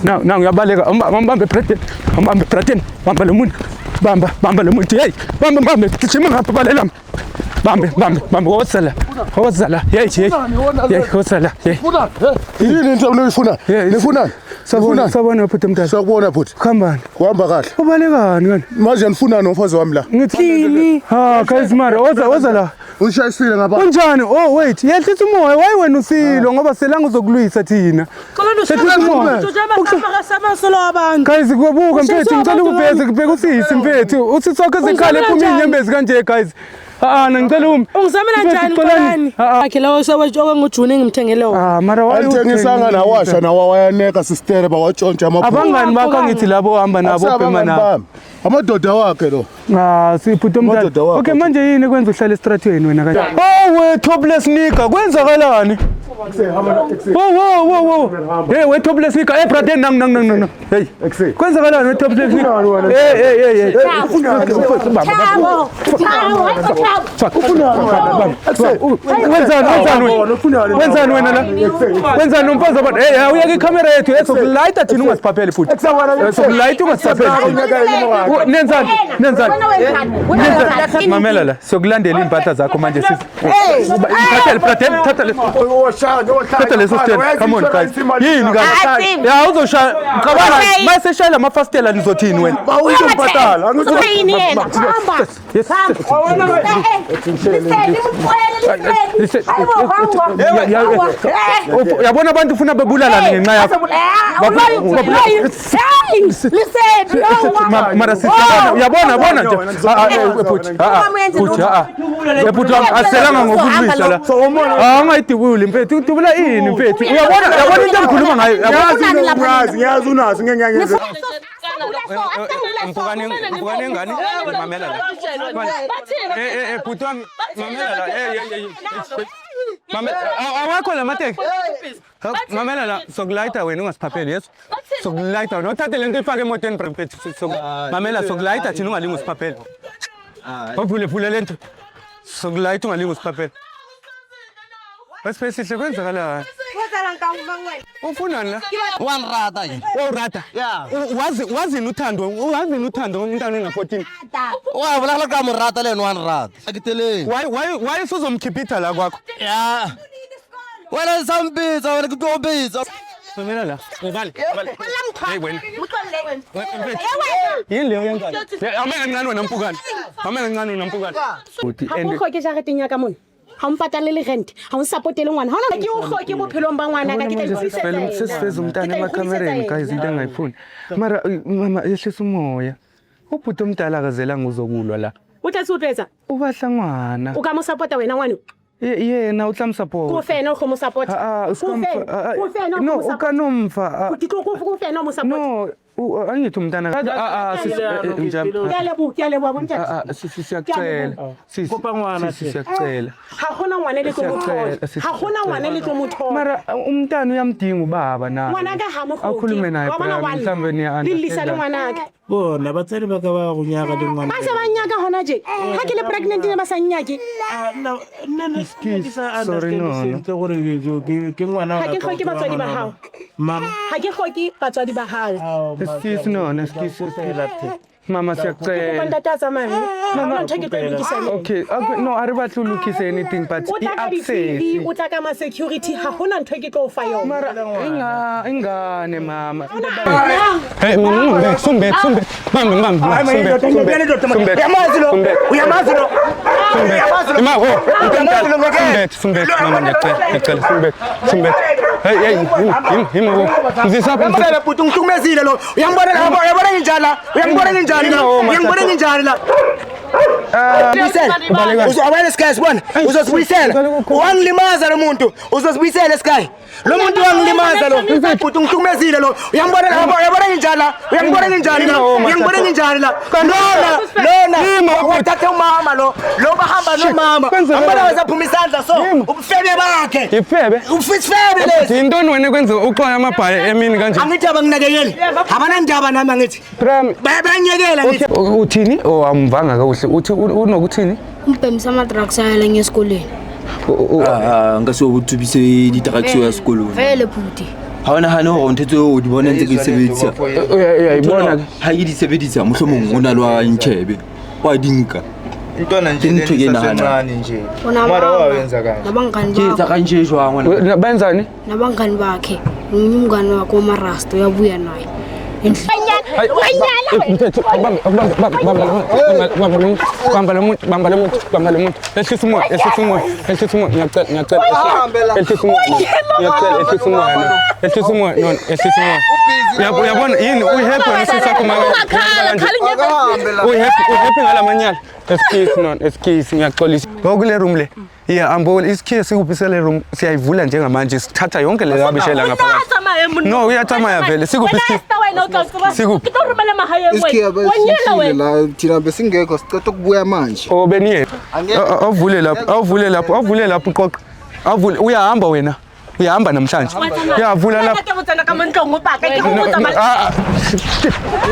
Na na uyabaleka umbambe Braden umbambe Braden bamba lo muntu bamba bamba lo muntu hey bamba bambe gijima ngapha balela bambe bambe bambe wozala wozala hey hey hey wozala hey Yini into oniyifunayo? Yeah, Nifunani? sabona Nifunani? sabona bhuti mntana Sakubona bhuti. khambani Kuhamba kahle. ubalekani kani Manje nifunani nomfazi wami la? ngithini ha guys mara woza woza la Unishayisile ngapha. Kunjani? Oh wait, yehlisa umoya. Why wena usilo ngoba selanga uzokulwisa thina. Yehlisa umoya. Guys kubuka mfethu ngicela ukubheka kubheka usisi mfethu. Uthi sonke zikhale ephuma inyembezi kanje guys. Ah ah ngicela umi. Ungizamela Mfethu, njani xolani. Xolani? Ah ah. Akhe lawo owenguJuni engimthengele wona. Ah mara why Alithengisanga nawasha nawa wayaneka sistere bawatshontsha amabhuku. Abangani bakho angithi labo ohamba nabo obhema Abangani nabo. bami. Amadoda wakhe lo. Ah siphuthi omdala. Amadoda wakho. Okay manje yini kwenza uhlale estratweni wena kanje? Oh we topless nigga kwenzakalani? Wo wo wo wo. Hey we topless nigga. Hey brother nang nang nang nang. Hey. Kwenzakalani we topless nigga? Hey hey hey hey. Wenzani wenzani wena? Wenzani wena la? Wenzani umfazi abantu? Hey uyeke ikhamera yethu esokulayita thina ungasiphapheli futhi. Sokulayita ungasiphapheli. Nenzani? Nenzani? Nenzani? Mamela la, sokulandela iy'mpahla zakho manje sisi. Thatha le brother, thatha le. Thatha leso stand. Come on guys. Yini guys? Ya uzoshaya. Cabanga mase shaya lamafastela nizothini wena? Bawuzombhatala. Yes. Yabona abantu ufuna bebulalane ngenxa yakho. Mara sisi uyabona yabona nje. Ah ah bhuti. Ah bhuti ah. Bhuti wami aselanga ngokulwisa la. Ah ungayidubuli mfethu udubula ini mfethu. Uyabona uyabona into engikhuluma ngayo. Ngiyazi ngiyazi unazo ngeke ngiyangenze. Mpukane mpukane ngani? Mamela la. Eh eh eh bhuti wami mamela la. Eh eh eh. Mamela awakho la mateki. Mamela la sokulayita wena ungasiphapheli yeso. Sokulayita wena uthathe lento ifake emotweni mfethu. Mamela sokulayita thina ungalingi usiphaphele. Ovule vule lento. Sokulayita ungalingi usiphaphele. Wesiphesihle kwenzakalani? Ufunani la? Wanrata yena. Wawurata. Yeah. Wazi wazini uthando, wazini uthando umntana ona-14. Wa bolela ka mo rata le yena wa nrata. Ke teleng. Why why why usuzomkhipitha la kwakho? Ya. Wena sa mpitsa wena ke tlo o bitsa. Mamela la. Ngibale. Hey wena. Yini leyo yenzayo? Ame kancane wena mpukane. Ame kancane wena mpukane. Ha o hloke jareteng ya ka mona. Ha o mpatalele le rent, ha o nsapotele ngwana. Ha ona ke o hloke bophelong ba ngwana ka ke tla ikgodisetsa yena. Sesifeza umntana Ke tla emakhamereni ikgodisetsa guys yena. into engayifuni. Mara mama yehlisa umoya. Ubhuti omdala akazelanga uzokulwa la. O tla se o tlo etsa? Ubahla ngwana. O ka mo support-a wena ngwane? Yena utlamsupport. Ko fena o tlo mo support-a. Ah ah Ko fena, ko fena o tlo No, mo support-a. ukanomfa. Ke tlo ko fena o mo support-a. No, angithi umntana. Ah ah sisi njalo. Ke a leboha, ke a leboha bontate. Ah ah sisi siyacela. Sisi. Kopa ngwana Sisi siyacela. Ha hona ngwana le tlo mo thola. Siyacela, sisi, Ha hona ngwana le tlo mo thola. Mara umntana uyamdinga ubaba naye. Ngwanaka ha mo hloke. Akhulume naye Wa bona Brian, wa lla. mhlawumbe niya Le llisa le understand. ngwanaka. Bona batsadi ba ka ba go nyaka le ngwana. Ba se ba nnyaka hona tje. Ha ke le pregnant ne ba sa nnyake. Ah, nna nna nna ke sa Sorry, understand no, no. sentle gore ke ngwana Ha ke hloke batswadi ba hao. Mama. Ha ke hloke batswadi ba hao. Ao, Excuse no, excuse. Fela the. Mama Ke kopa siyacela. ntate a tsamaye. Ha hona ntho e ke tlo e lokisa le ena. Okay, okay, no, a re batle ho lokisa anything but O tla ka di-TV, i-access. o tla ka ma-security, ha hona ntho e ke tlo o fa yona. Mara inga ingane mama. Hey, mama, sumbet, sumbet. Bambe, bambe, sumbet, sumbet, sumbet. Uyamazi lo? Sumbet. Uyamazi lo? Uyamazi lo? Ima, oh, Uyamazi lo ngeke? Sumbet, sumbet, mama ngiyacela, ngiyacela, sumbet, sumbet. Hey, hey, hima, hima, hima, oh. Mzisaphi, Uyambona bhuti ungihlukumezile lo. Uyangibona la, uyabona nginjani la? Uyangibona nginjani la? Uyangibona nginjani la? Buyisela. Uzobuyela Sky sibona. Uzosibuyisela. Wangilimaza lo muntu. Uzosibuyisela Sky. Lo muntu wangilimaza lo. Bhuti ungihlukumezile lo. Uyangibona la, uyabona nginjani la? Uyangibona nginjani la? Uyangibona nginjani la? Lona, lona wathatha umama lo. Lo bahamba nomama. Ambona wazaphuma isandla so. Ubufebe bakhe. Ifebe. Ufisifebe lesi. Yintoni wena ekwenza uxwaye amabhayi emini kanje? Angithi abanginakekeli. Abanandaba nami angithi. Prem, Bayanyekela ngithi. okay, uthini? Oh, amvanga kakuhle. Uthi unokuthini? Umbhemisa ama-drugs ayala ngesikolweni. Nka se o tsubise di-drugs ya sekolong. Vele bhuti. Ha o nahane hore ntho tseo o di bona ntse ke di sebedisa. Uyayibona ke. Ha ke di sebedisa mohlomong o na le wa ntjhebe. Wa di nka. Intwana nje Ke ntho ke e nahanang. esasencane nje. Wona Mara mama, wawenza kanje. Nabangani Ke etsa bakhe. kanje jwang wena? Benzani? Nabangani bakhe. Omunye umngani wakhe omarasta uyabuya naye. Endlini. Mthetho, bamba, bamba, bamba, bamba, bamba lo muntu, bamba lo muntu, bamba lo muntu. Ehlisa umoya, ehlisa umoya, ehlisa umoya. Ngiyacela, ngiyacela. Ehlisa umoya. Ngiyacela, ehlisa umoya. Ehlisa umoya, no, ehlisa umoya. Uyabona yini uyihappy wena usisi wakho maka. Uyihappy, uyihappy ngalamanyala. Excuse no, excuse ngiyaxolisa. Ngokule room le. Yeah, ambona isikhiye sikuphi sele room siyayivula njengamanje sithatha yonke le rubbish la ngaphakathi. No, uyathamaya vele. Sikuphi isikhiye? Sikuphi? Isikhiya besisile la thina besingekho sicela ukubuya manje. Oh beniye. Awuvule lapho, awuvule lapho, awuvule lapho uqoqa. Awuvule uyahamba wena. Uyahamba namhlanje. Uyavula lapho. Ke botsana ka mo ntlong o paka, ke go botsa ma- Ah, ah.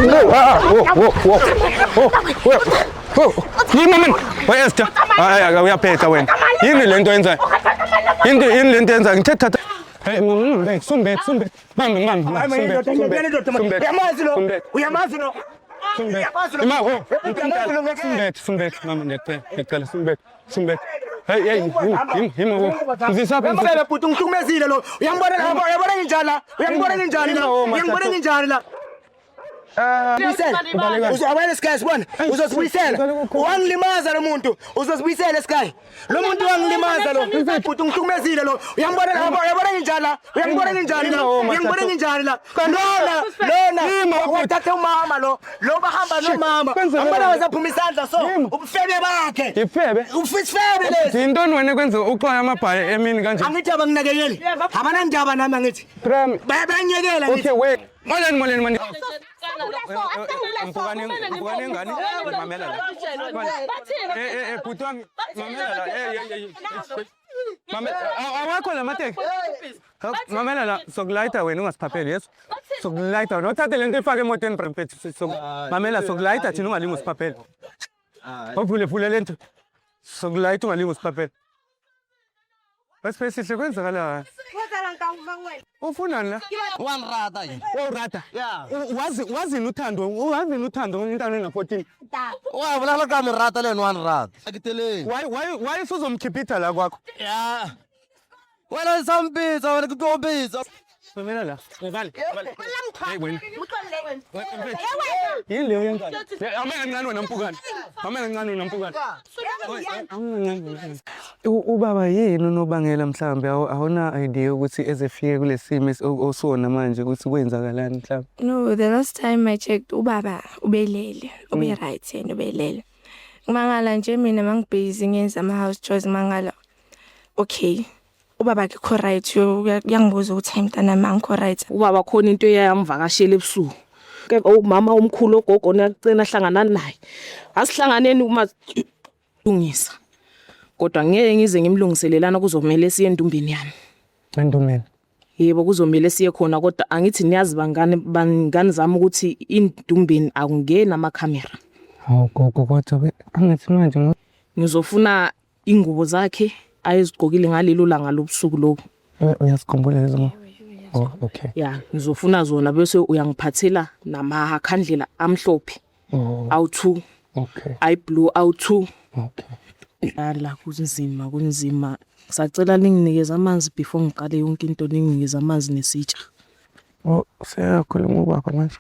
No, ah, ah, wo, wo, wo. Wo, wo. Wo. Yini man? We Esther. Hayi, aka uyaphetha wena. Yini lento yenzayo? Yini yini lento yenzayo? Ngithe thatha. Hey, mama, sumbet, sumbet. Bambe, bambe, sumbet, sumbet. Sumbet. Uyamazi lo? Sumbet. Uyamazi lo? Sumbet. Ima, wo. Sumbet, sumbet, mama ngiyacela, ngiyacela, sumbet, sumbet. Hey, hey, hima, hima, hima, wo. Mzisaphi, Uyambona bhuti ungihlukumezile lo. Uyangibona la, uyabona nginjani la? Uyangibona nginjani la? Uyangibona nginjani la? Buyisela. Uzobuyela Sky sibona. Uzosibuyisela. Wangilimaza lo muntu. Uzosibuyisela Sky. Lo muntu wangilimaza lo. Bhuti ungihlukumezile lo. Uyangibona la, uyabona nginjani la? Uyangibona nginjani la? Uyangibona nginjani la? Lona, lona wathatha umama lo. Lo bahamba nomama. Ambona wazaphuma isandla so. Ubufebe bakhe. Ifebe. Ufisifebe lesi. Yintoni wena ekwenza uxwaye amabhayi emini kanje? Angithi abanginakekeli. Abanandaba nami angithi. Prem. Bayanyekela ngithi. Okay, wait. Molweni, molweni, molweni. Mpukane, mpukane ngane, mamela la. Eh, eh, eh, bhuti wami, mamela la. Eh, eh, eh. Mamela, awakho la mateki. Mamela la, sokulayita wena ungasiphapheli yeso. Sokulayita wena, uthathe lento ifake emotweni mfethu. Mamela sokulayita thina ungalingi usiphaphele. Awuvule vule lento. Sokulayita ungalingi usiphaphele. Basiphe sihle kwenzakalani? Ufunani la? Wa nrata yena. Wa urata? Wazi wazini uthando, wazini uthando umntana ona-14. Wa bolela ka merata le yena wa nrata. Ke teleng. Why usuzomkhipitha la kwakho? Ya. Wena o sa mpetsa wena ke tlo o betsa. Mamela la. Vale. Hey wena. Yini leyo yenzayo? Ame kancane wena mpukane. Ame kancane wena mpukane. Ubaba yini unobangela mhlambe awuna idea ukuthi ezefike kule simo osona manje ukuthi kwenzakalani mhlambe? No, the last time I checked ubaba ubelele, ube right yena ubelele. Ngimangala nje mina mangibhizi ngenza ama house chores mangala. Okay. Ubaba akekho right uyangibuza ukuthi hayi mntanami angikho right. Ubaba khona into eyamvakashela ebusuku. Ke umama omkhulu ogogo nacina hlangana naye. Asihlanganeni uma lungisa. Kodwa ngeke ngize ngimlungiselelana kuzomela siye endumbeni yami. Endumbeni. Yebo kuzomela siye khona kodwa angithi niyazi bangani zami ukuthi indumbeni akungeni amakhamera. Hawu gogo kodwa angithi manje ngizofuna ingubo zakhe ayezigqokile ngalelo langa lobusuku lobo. Uyasikhumbula lezo ngo? Oh okay. Ya, ngizofuna zona bese uyangiphathela namakhandlela amhlophe. Awu-2. Okay. Ayi-blue awu-2. Okay. La kunzima, kunzima. Ngisacela ninginikeze amanzi before ngiqale yonke into, ninginikeze amanzi nesitsha. Oh, seyakhuluma ubaba manje.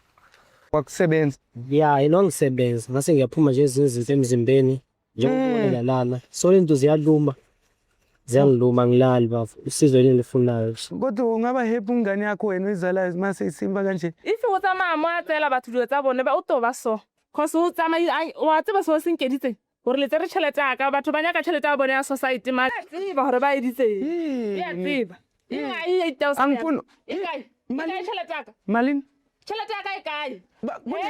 Wakusebenza. Ya, inongisebenza ngase ngiyaphuma nje ezinye izinto emzimbeni njengokubonela lana. So into ziyaluma. Ziyangiluma, ngilali bafo. Usizo yini lifunayo. Kodwa ungaba happy umngane yakho wena oyizalayo mase isimba kanje. If o tsamaya mo a tseela batho dilo tsa bone ba o to ba so. Cause o tsamaya wa tseba seo se nkeditseng gore le tsere tšhelete ya ka, batho ba nyaka tšhelete ya bone ya society man. Tseba gore ba editseng. Ya tseba. E kae 8000? Angifuni. E kae? E kae tšhelete ya ka? Malini? Tšhelete ya ka e kae?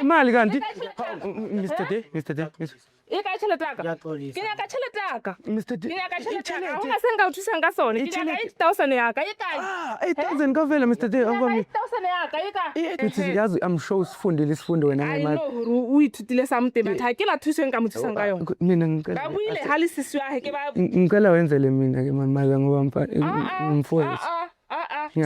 Imali kanti? E kae tšhelete ya ka? Mr. D, Mr. D. E kae tšhelete ya ka? Ke nyaka tšhelete ya ka. Mr. D. Ke nyaka tšhelete ya ka. Ha hona se nka o thusang ka sone. Ke nyaka 8000 ya ka. E kae? Ah, 8000 kavela Mr. D. Awami. 8000 ya ka e kae? Ngithi yazi I'm sure usifundile isifundo wena I ngemali. know gore o ithutile something, but ha ke la thuso e nka mo thusang ka yona. Mina ngicela Ba buile ha le sisi wa hae ke ba ngicela wenzele mina ke mama ngoba mfowethu.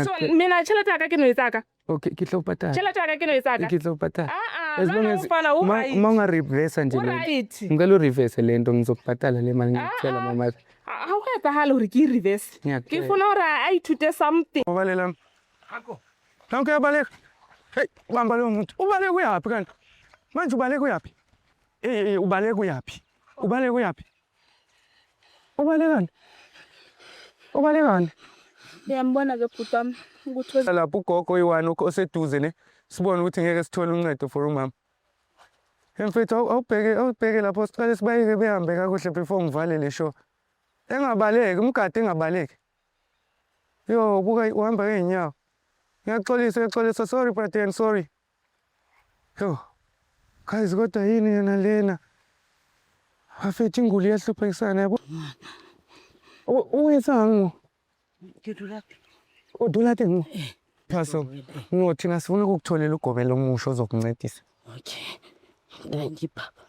So mina tšhelete ya ka ke no e tsaka. Okay, ke tlo patala. Tšhelete ya ka ke no e tsaka. Ke tlo patala. Ah, As long lona as mfana, u ma right. ma unga reverse nje U lento. right. Ngicela u reverse lento, ngizokubhatala le mali, ngiyakutshela mama. Ha ho etsahale hore ke e reverse. Ke Ngiyakutshela. funa hore a ithute something. Ubalela. Nanku uyabaleka. Hey, bamba lo muntu. Ubaleka uyaphi kanti? Manje ubaleka uyaphi? Eh eh, ubaleka uyaphi? Ubaleka uyaphi? Ubalekani? Ubalekani? Uyambona ke bhuti wami ukuthi Lapho ugogo oyi-one oseduze ne, sibone ukuthi ngeke sithole uncedo for umama. Mfethu, awubheke, awubheke lapho, siqale sibayeke behambe kakuhle before ngivale le show. Engabaleki, umgade engabaleki. Yo, buka uhamba ngey'nyawo. Ngiyaxolisa, ngiyaxolisa, sorry brother, sorry. Yo, guys, kodwa yini yena lena? Bafethu, inguli iyahluphekisana yabo. O etsang mo? O dula teng mo? Phaso. No, thina sifuna ukukutholela ugobela omusha ozokuncedisa. Okay. Thank you, Papa.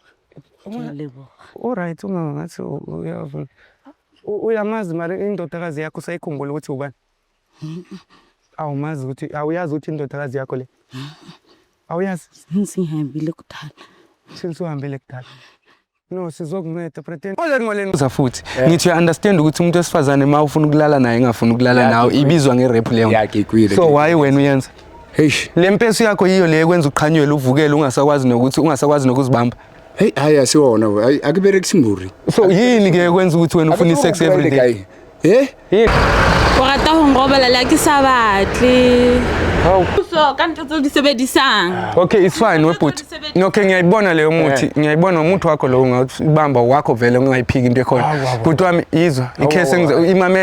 Ngiyaleboha. Alright, uma ngathi uyavuma. Uyamazi mara indodakazi yakho, usayikhumbula ukuthi ubani? Awumazi ukuthi awuyazi ukuthi indodakazi yakho le? Awuyazi? Sengihambile kudala. Since uhambile kudala. No, sizokunceda pretend. Ole ngoleni uza futhi. Ngithi uya understand ukuthi umuntu wesifazane ma ufuna ukulala naye engafuni ukulala nawe ibizwa nge-rape leyo. Ngikwile. So why wena uyenza? Eish. Le mpesu yakho yiyo le ekwenza uqhanyelwe, uvukele, ungasakwazi nokuthi ungasakwazi nokuzibamba. Hey, hayi asiwona, hayi akuberekisi mburi. So yini ke ekwenza ukuthi wena ufuna i-sex every day? Eh? Yini? O rata ho nrobala le ha ke sa batle. Hawu. So ka ntho tseo di sebedisang. Okay, it's fine webhuti. Okay, ngiyayibona leyo muthi. Ngiyayibona umuthi wakho lo, ungawubamba wakho vele, ungayiphiki into ekhona. Bhuti wami, izwa, ikhese imamele.